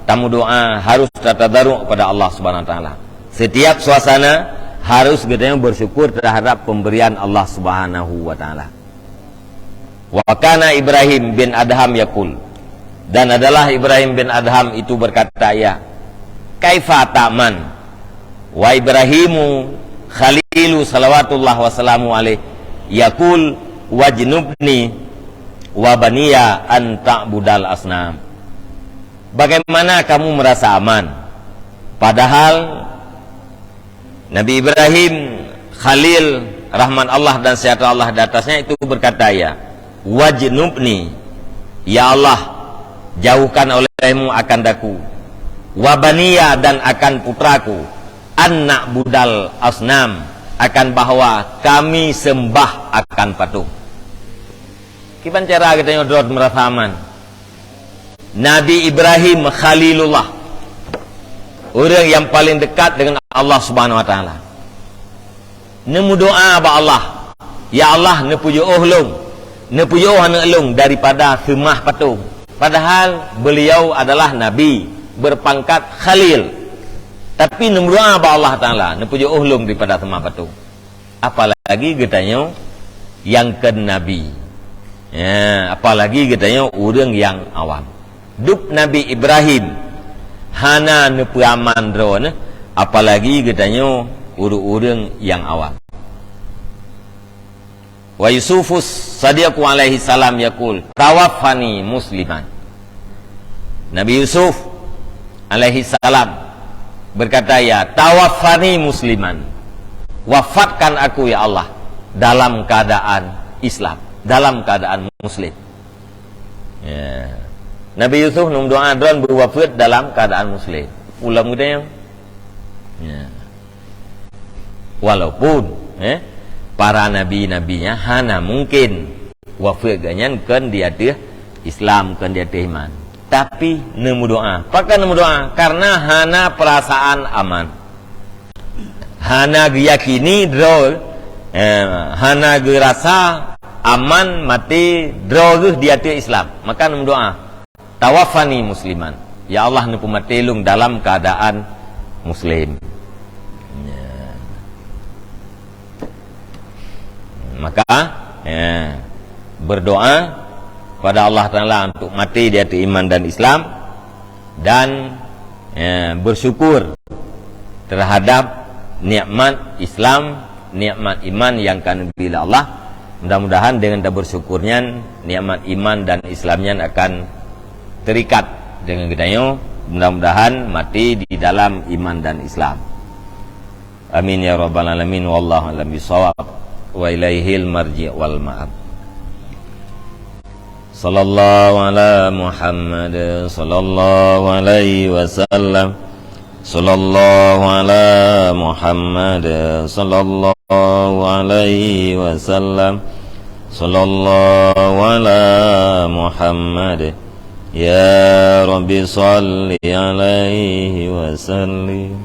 tamudoa, harus tatadaru' kepada Allah Subhanahu Wa Taala. Setiap suasana harus geutanyoe bersyukur terhadap pemberian Allah Subhanahu Wa Taala. Wa kana Ibrahim bin Adham yaqul, dan adalah Ibrahim bin Adham itu berkata, ia, "Kaifa ta'man wa Ibrahimu Khalilu salawatullah wa salamu alaih yaqul, wajnubni wa baniya an ta'budal asnam." Bagaimana kamu merasa aman? Padahal Nabi Ibrahim Khalil, rahmat Allah dan sejahtera Allah di atasnya, itu berkata, ia, "Wajnubni, ya Allah, jauhkan olehmu akan daku, wa baniya, dan akan putraku, an na'budal asnam, akan bahwa kami sembah akan patung." Kiban cara geutanyoe droe meurasa aman? Nabi Ibrahim Khalilullah, ureuëng nyang paleng dekat dengan Allah Subhanahu Wa Taala, neumeudoa bak Allah, "Ya Allah, neupeujeuôh lôn, neupeujeuôh aneuëk lôn daripada seumah patung." Padahal beliau adalah nabi berpangkat Khalil, tapi neumeudoa bak Allah Taala, "Neupeujeuôh lôn daripada seumah patung." Apalagi geutanyoe nyang kon nabi. Ya, apalagi geutanyoe ureuëng nyang awam. Dub Nabi Ibrahim hana neupeuaman droeneuh, apalagi geutanyoe ureuëng-ureuëng nyang awam. Wa Yusufus Sadiqu alaihi salam yaqul, "Tawaffani musliman." Nabi Yusuf alaihi salam berkata, "Ya, tawaffani musliman." Wafatkan aku, ya Allah, dalam keadaan Islam, dalam keadaan muslim. Ya. Nabi Yusuf neumeudoa, "Droen beuwafeuet dalam keadaan muslim." Ulôn meudeungoe. Ya. Walaupun, eh, para nabi-nabi nyan hana mungkin wafeuet geuhnyan kon di ateueh Islam, kon di ateueh iman. Tapi neumeudoa. Pakon neumeudoa? Karena hana perasaan aman. Hana geuyakini droe, eh, hana geurasa aman maté droe geuh di ateueh Islam. Maka neumeudoa, "Tawaffani musliman." Ya Allah, neupeumaté lôn dalam keadaan muslim. Ya. Maka, ya, berdoa kepada Allah Taala untuk mati di atas iman dan Islam, dan, ya, bersyukur terhadap nikmat Islam, nikmat iman yang ka neubri lé Allah. Mudah-mudahan dengan tabersyukur nyan, nikmat iman dan Islam nyan akan terikat dengan geutanyoe. Mudah-mudahan mati di dalam iman dan Islam. Amin ya rabbal alamin. Wallahu a'lam bishawab. Wa ilaihil marji' wal ma'ab. Sallallahu ala Muhammad, sallallahu alaihi wasallam. Sallallahu ala Muhammad, sallallahu alaihi wasallam. Sallallahu ala Muhammad. Ya Rabbi, salli alaihi wasallim.